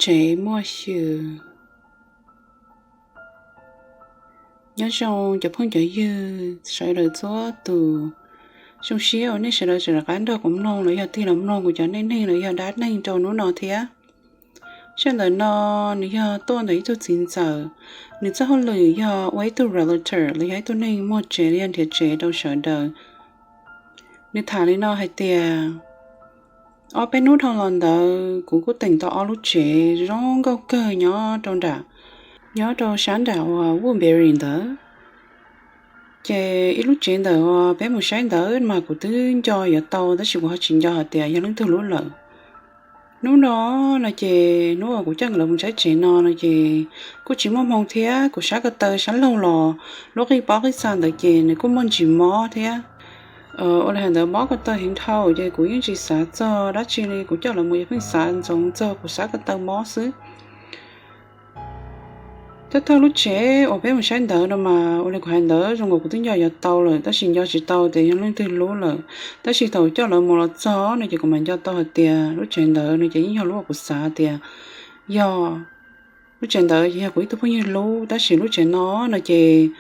Tsev muaj xyw. Nyob zoo cov phooj cov ywg sawv daws txhua tus, zoo siab uas nej sawv daws tseem rov qab nrog kuv mloog los yog tig los mloog kuv cov neej neeg los yog dab neeg rau hnub no thiab. Zaj ntawm no nws yog tuaj ntawm ib tug txiv ntxawm, nws txoj hauj lwm yog ua ib tug realtor los yog ib tug neeg muag tsev los yog nrhiav tsev rau sawv daws. Nws tham li no hais tias, ob peb hnub dhau los ntawd kuv kuj teem tau ob lub tsev zoo nkauj kawg nyob rau nram, nyob rau sab nram uas Woodbury ntawd. Ces ib lub tsev ntawm uas peb mus saib ntawd mas kuv twb nco yuav tau tab sis kuv ho tsis nco hais tias yog leej twg lub lawm. Hnub no no ces hnub uas kuv coj nkawd los mus saib tsev no no ces kuj tsis muaj hmoo thiab kuv sab ko taw sab laug los lub qij pob qij xa ntawd ces nws kuj muaj ntsis mob thiab. Ua li hais ntawd mob ko taw heev dhau ces kuv yeej tsis xav txog dab tsi li, kuv coj lawv mus yog pheej xav ntsoov txog kuv sab ko taw mob xwb. Thawj thawj lub tsev uas peb mus saib ntawd no mas ua li kuv hais ntawd zoo nkaus kuv twb nco yuav tau lawm tab sis nco tsis tau tias yog leej twg lub lawm. Tab sis thaum coj lawv mus los txog no ces kuv mam nco tau hais tias lub tsev ntawd no ces yeej yog lub uas kuv xav tias yog. Lub tsev ntawd ces yog kuv ib tug phooj ywg lub tab sis lub tsev no no ces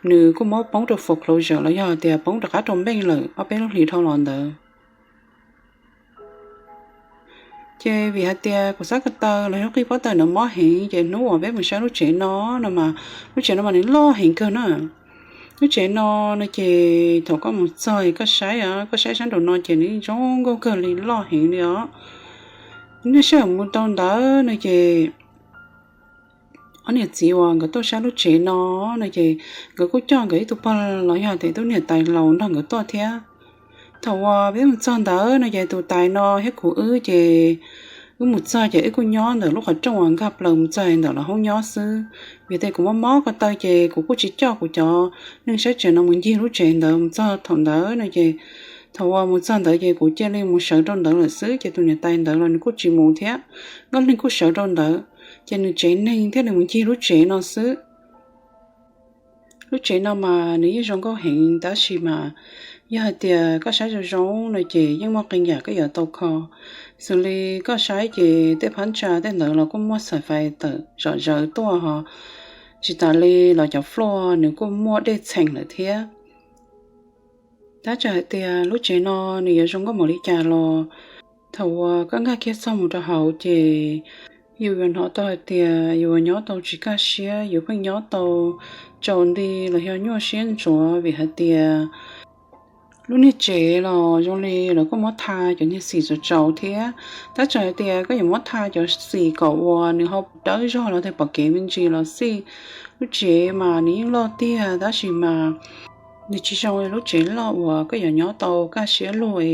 nws kuj muab poob rau foreclosure los yog tias poob rov qab rau npeej lawm ob peb lub hlis dhau los ntawd. Ces vim hais tias kuv sab ko taw los yog qij pob taw ntawd mob heev ces hnub uas peb mus saib lub tsev no no mas lub tsev no mas nws loj heev kawg na. Lub tsev no no ces thaum koj mus txog koj saib, koj saib sab nraum no ces nws zoo nkauj kawg li, loj heev li os. Nws sij hawm mus tau ntawd no ces ob niam txiv uas nkawd tuaj saib lub tsev no no ces nkawd kuj coj nkawd ib tug pog los yog tias tus niam tais laus nrog nkawd tuaj thiab. Thaum uas peb mus txog ntawd no ces tus tais no thiab kuv wb ces wb mus txog ces wb kuj nyob ntawm lub qhov rooj uas nkag plaws mus txog ntawm lawv hoob nyob xwb. Vim tias kuv mob mob ko taw ces kuv kuj tsis coj kuv cov neeg saib tsev no mus ncig lub tsev ntawd mus txog thaum ntawd no ces thaum uas mus txog ntawd ces kuv cia li mus sawv rau ntawd lawm xwb ces tus niam tais ntawd los nws kuj tsis mus thiab, nkauj neeg kuj sawv rau ntawd ces nws tsev neeg thiaj li mus ncig lub tsev no xwb. Lub tsev no mas nws yeej zoo nkauj heev tab sis mas yog hais tias koj saib zoo zoo no ces yeej muaj qee yam koj yuav tau kho. Xws li koj saib ces tej phab ntsa tej ntawd los kuj muaj xaim fais tawm zom zaws tuaj ho, tsis tas li los cov floor nws kuj muaj dej txheem lawm thiab. Tab txawm hais tias lub tsev no nws yuav zoo nkauj npaum li cas los thaum uas koj nkag kiag txog mus rau hauv ces yus yuav hnov tau hais tias yus nyob tau tsis kaj siab, yus pheej nyob tau tsaus nti los yog nyuaj siab ntsuav vim hais tias lub niag tsev los zoo li lawv kuj muab tha cov niag xim tsaus tsaus thiab. Tab txawm hais tias koj yuav muab tha cov xim kom uas nws ho dawb zog los tias pom kev me ntsis los xij, lub tsev mas nws yeej loj tiag tab sis mas nws tsis zoo li lub tsev loj uas koj yuav nyob tau kaj siab luaj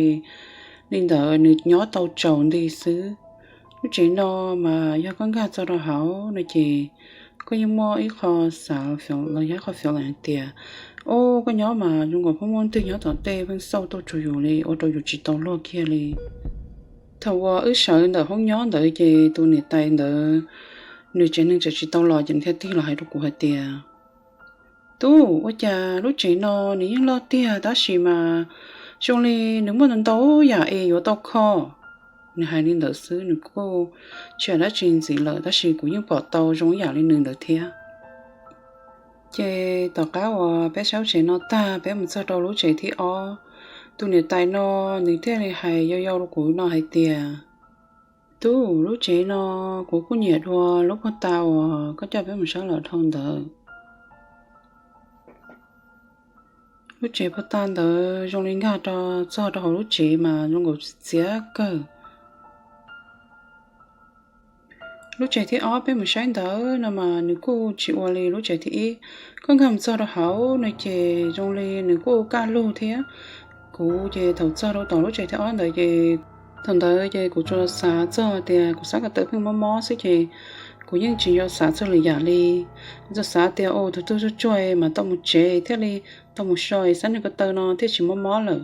li ntawd, nws nyob tau tsaus nti xwb. Lub tsev no mas yog koj nkag txog rau hauv no ces koj yeej muaj ib qho xav los yog ib qho feeling hais tias, o, koj nyob mas zoo nkaus pheej muaj leej twg nyob tom tej pheej xauj tuaj tsuas yus li ua rau yus tsis tau luag kiag li. Thaum uas wb sawv ntawm hoob nyob ntawd ces tus niam tais ntawd nws tsev neeg tseem tsis tau los ces nws thiaj tig los hais rau kuv hais tias, tub, ua cas lub tsev no nws yeej loj tiag tab sis mas zoo li nws muaj ntau ntau yam es yuav tau kho. Nws hais li ntawd xwb nws kuj tsis hais dab tsi ntxiv lawm tab sis kuv yeej pom tau zoo ib yam li nws ntawd thiab. Ces tom qab uas peb saib lub tsev no tag peb mus txog rau lub tsev thib ob, tus niam tais no nws thiaj li hais yau yau rau kuv no hais tias, tub, lub tsev no kuv kuj nyiam dua lub puag ta uas koj coj peb mus saib los dhau ntawd. Lub tsev puag ta ntawd zoo li nkag rau txog rau hauv lub tsev mas zoo nkaus txias kawg. Lub tsev thib ob peb mus saib ntawd no mas nws kuj tsis ua li lub tsev thib ib. Koj nkag mus txog rau hauv no ces zoo li nws kuj kaj lug thiab. Kuv ces thaum txog rau tom lub tsev thib ob ntawd ces thaum ntawd ces kuv tsuas xav txog tias kuv xav ko taw pheej mob mob xwb ces kuv yeej tsis nco xav txog lwm yam li. Kuv tsuas xav tias, o, tus twg tsuag tsuag mas tau mus tsev thiaj li tau mus so xab neeg ko taw no thiaj tsis mob mob lawm.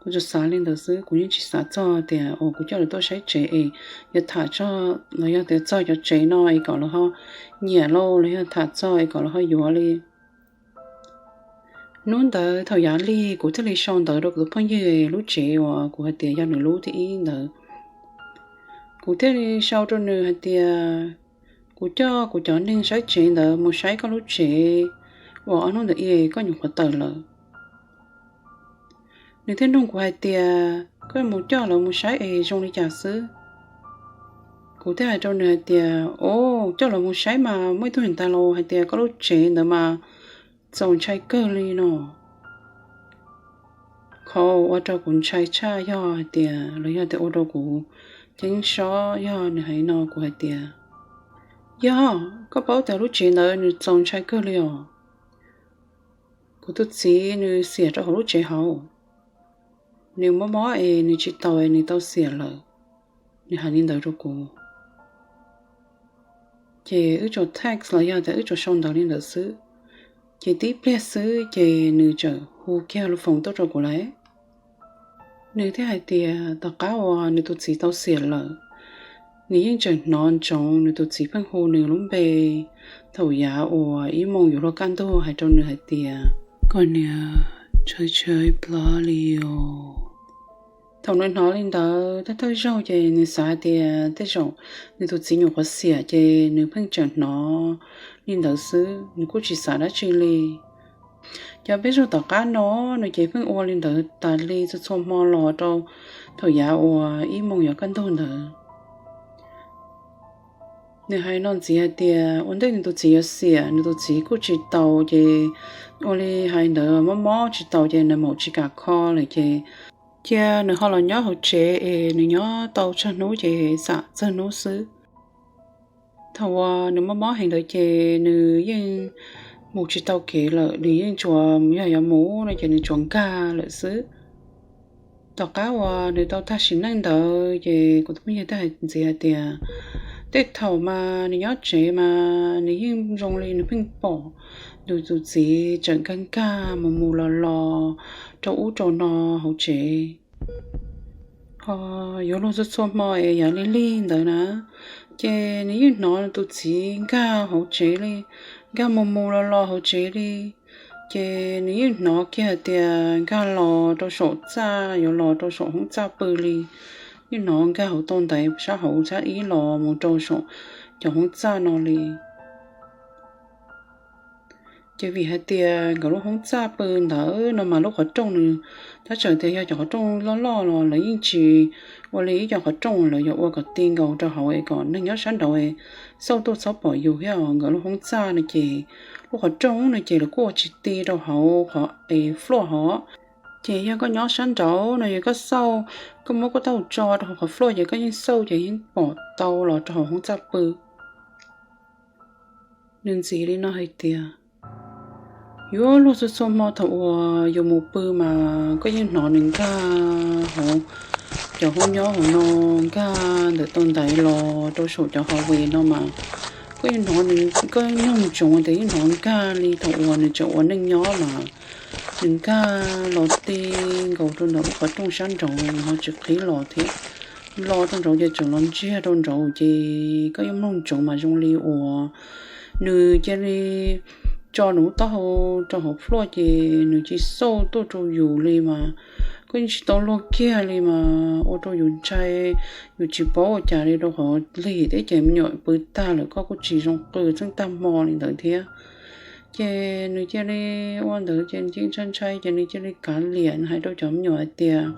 Kuv tsuas xav li ntawd xwb, kuv yeej tsis xav txog tias uas kuv coj lawv tuaj saib tsev es yuav tham txog los yog tias txog cov tsev no es kom lawv ho nyiam lauj los yog tham txog es kom lawv ho yuav li. Hnub ntawd thaum yav lig kuv thiaj li sau ntawv rau kuv tus phooj ywg lub tsev uas kuv hais tias yog nws lub thib ib ntawd. Kuv thiaj li sau rau nws hais tias, kuv coj kuv cov neeg saib tsev ntawd mus saib koj lub tsev uas ob hnub ntawd koj nyuam qhuav tawm lawm. Nws thiaj nug kuv hais tias, koj mus coj lawv mus saib es zoo li cas xwb? Kuv thiaj hais rau nws hais tias, o, coj lawv mus saib mas muaj ib tug niam tais laus hais tias koj lub tsev ntawd mas txaus ntshai kawg li no. Qhov ua rau kuv ntshai tshaj yog hais tias, los yog tias ua rau kuv ceeb sob yog nws hais no, kuv hais tias, yog, koj paub tias lub tsev ntawd nws txaus ntshai kawg li os. Kuv tus txiv nws xiam rau hauv lub tsev hauv, nws mob mob es nws tsis taus es nws tau xiam lawm. Nws hais li ntawd rau kuv. Ces wb tsuas text los yog tias wb tsuas sau ntawv li ntawd xwb. Ces tib pliag xwb ces nws txawm hu kiag lub foos tuaj rau kuv lawm. Nws thiaj hais tias tom qab uas nws tus txiv tau xiam lawm, nws yeej tseem hnov ntsoov nws tus txiv pheej hu nws lub npe thaum yav uas ib moos yuav luag kaj ntug hais rau nws hais tias, koj niam, tshaib tshaib plab li os. Thaum nws hnov li ntawd thawj thawj zaug ces nws xav hais tias tej zaum nws tus txiv nyuam qhuav xiam ces nws pheej tseem hnov li ntawd xwb, nws kuj tsis xav dab tsi li. Cov peb zaug tom qab no, nws ces pheej ua li ntawd tas li txhua txhua hmo los rau thaum yav uas ib moos yuav kaj ntug ntawd. Nws hais no ntxiv hais tias ua ntej nws tus txiv yuav xiam, nws tus txiv kuj tsis taus ces ua li hais ntawd mob mob tsis taus ces nws mam tsis kam kho lawm ces cia nws ho los nyob hauv tsev es nws nyob tau tsawg hnub ces xam txawg hnub xwb. Thaum uas nws mob mob heev ntawd ces nws yeej mus tsis tau kev lawm, nws yeej tsuas yog yuav mus no ces nws tsuas nkag lawm xwb. Tom qab uas nws tau tag sim neej ntawd ces kuv tus phooj ywg thiaj hais ntxiv hais tias, tej thaum mas nws nyob tsev mas nws yeej zoo li nws pheej pom nws tus txiv tseem nkag nkag mus mus los los rau ub rau no hauv tsev. Ho yuav luag txhua txhua hmo es yog li lig ntawd na, ces nws yeej hnov nws tus txiv nkag hauv tsev li, nkag mus mus los los hauv tsev li. Ces nws yeej hnov kiag hais tias nkag los rau saum txaj, yuav los rau saum hoob txaj pw li. Yeej hnov nkag hauv tau ntaiv sab hauv sab ib los mus rau saum cov hoob txaj no li. Ces vim hais tias nkawd lub hoob txaj pw ntawd no mas lub qhov rooj nws, tab txawm tias yog cov qhov rooj loj loj los lawv yeej tsis ua li ib co qhov rooj, lawv yuav ua kom ti nkaus rau hauv es kom neeg nyob sab nraud xauj tuaj txhob pom yus thiab. Nkawd lub hoob txaj no ces lub qhov rooj no ces lawv kuj ua tsis ti rau hauv qhov es floor hov. Ces yog koj nyob sab nraud no yog koj xauj, koj muab koj taub hau tso rau hauv qhov floor ces koj yeej xauj ces yeej pom tau los rau hauv hoob txaj pw. Nws ntxiv li no hais tias, yuav luag txhua txhua hmo thaum uas yus mus pw mas koj yeej hnov nws nkag hauv cov hoob nyob hauv no, nkag ntawm tau ntaiv los rau saum cov hallway no mas koj yeej hnov nws, koj mloog ntsoov tias yeej hnov nkag li thaum uas nws tseem ua neej nyob mas nws nkag los ti nkaus rau ntawm lub qhov rooj sab nraud, nws ho tsis qhib los thiab. Los rau nraud ces tseem los ntsiag rau nraud ces koj yeej mloog ntsoov mas zoo li uas nws cia li tso nws lub taub hau rau hauv floor ces nws cia li xauj tuaj rau yus li mas koj yeej tsis tau luag kiag li mas ua rau yus ntshai, yus tsis paub ua cas li rau qhov lig thiab ces me nyuam pw tag lawm koj kuj tsis zoo qw txheej tag hmo li ntawd thiab. Ces nws cia li ua ntawd ces nws cia li ntshai ntshai ces nws cia li kav liam, nws hais rau cov me nyuam hais tias,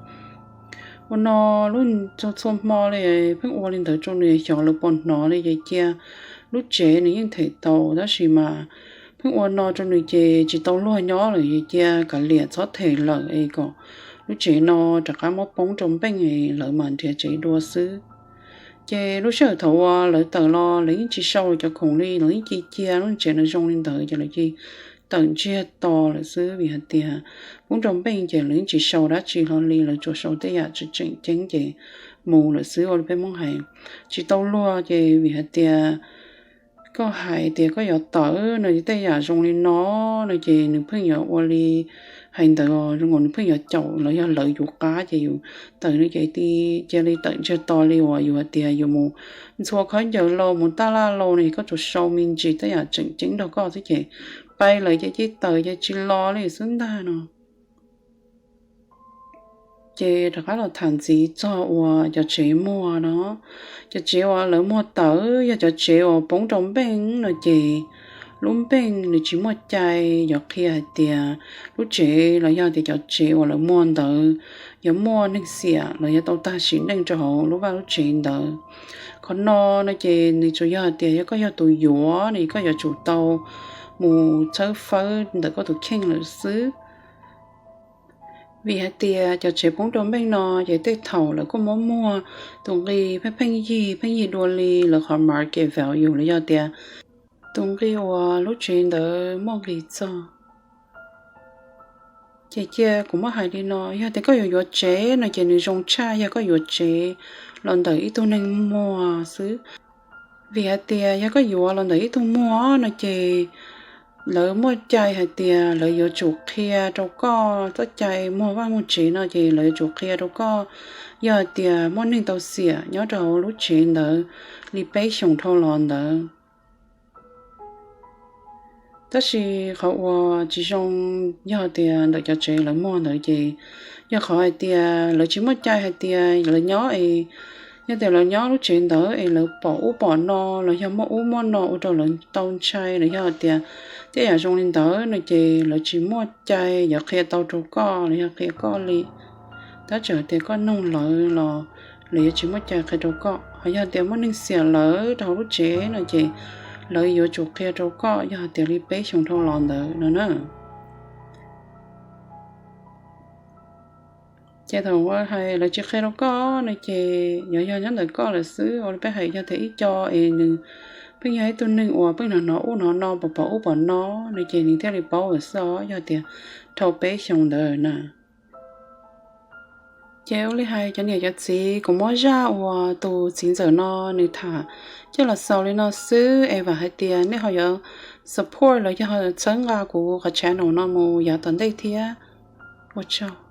ua no lub txhua txhua hmo li, pheej ua li ntawd rau nws, xyov lawv puas hnov li ces cia lub tsev nws yeej them tau tab sis mas pheej ua no rau nws ces tsis tau luag nyob lawm es cia kav liam txhob them lawm es kom lub tsev no rov qab muab poob rau npeej es lawv mam nrhiav tsev dua xwb. Ces lub sij hawm thaum uas lawv tawm los lawv yeej tsis sau cov khoom li, lawv yeej cia cia lub tsev no zoo li ntawd ces lawv cia li tawm ntsiag to lawm xwb vim hais tias poob rau npeej ces lawv yeej tsis sau dab tsi hlo li, lawv tsuas sau tej yam tseem tseem ceeb ces mus lawm xwb ua li peb Hmoob hais, tsis tau luag ces vim hais tias koj hais tias koj yuav tawm no tej yam zoo li no no ces nws pheej yuav ua li hais ntawd, zoo nkaus nws pheej yuav caum los yog lawv yus qab ces yus tawm no ces cia li tawm ntsiag to li uas yus hais tias yus mus ntxhua khaub ncaws los mus taj laj los no ces koj tsuas sau me ntsis tej yam tseem ceeb nrog koj xwb ces pais lawm ces cia li tawm ces tsis los li xwb ntag no. Ces rov qab los tham ntxiv txog uas cov tsev muag no. Cov tsev uas lawv muag tawv yog cov tsev uas poob rau npeej no ces lub npeej nws tsis muaj cai yuav qhia hais tias lub tsev los yog tias cov tsev uas lawv muag ntawd yuav muaj neeg xiam los yog tau tag sim neej rau hauv lub vaj lub tsev ntawd. Qhov no no ces nws tsuas yog hais tias yog koj yog tus yuav no koj yuav tsum tau mus txhawb fawb ntawm koj tus kheej lawm xwb. Vim hais tias cov tsev poob rau npeej no ces tej thaum lawv kuj muab muag tus nqi pheej pheej yig pheej yig dua li lawv qhov market value los yog tias tus nqi uas lub tsev ntawd muaj nqis txog. Ces cia kuv muab hais li no, yog tias koj yuav yuav tsev no ces nws zoo tshaj yog koj yuav tsev los ntawm ib tug neeg muag xwb. Vim hais tias yog koj yuav los ntawm ib tug muag no ces lawv muaj cai hais tias lawv yuav tsum qhia rau koj txoj cai muag vaj muag tsev no ces lawv yuav tsum qhia rau koj yog hais tias muaj neeg tau xiam nyob rau hauv lub tsev ntawd li peb xyoos dhau los ntawd. Tab sis qhov uas tsis zoo yog tias ntawm cov tsev lawv muag ntawd ces yog qhov hais tias lawv tsis muaj cai hais tias lawv nyob es, yog tias lawv nyob lub tsev ntawd es lawv pom ub pom no los yog muaj ub muaj no ua rau lawv tau ntshai los yog tias tej yam zoo li ntawd no ces lawv tsis muaj cai yuav qhia tau rau koj los yog qhia koj li. Tab txawm tias koj nug lawv los lawv yuav tsis muaj cai qhia rau koj. Ho yog tias muaj neeg xiam lawv rau hauv lub tsev no ces lawv yuav tsum qhia rau koj yog tias li peb xyoos dhau los ntawd no na. Ces thaum uas hais lawv tsis qhia rau koj no ces yog yog nyob ntawm koj lawm xwb. Ua li peb hais yog tias ib co es nws pheej yog ib tug neeg uas pheej hnov hnov ub hnov no pom pom ub pom no no ces nws thiaj li paub lawm xwb os, yog tias dhau peb xyoos ntawd na. Ces ua li hais cov niam cov txiv, kuv muab zaj uas tus txiv ntxawm no nws tham coj los xaus li no xwb es vam hais tias nej ho yuav support los yog txhawb nqa kuv qhov channel no mus yav tom ntej thiab. Ua tsaug.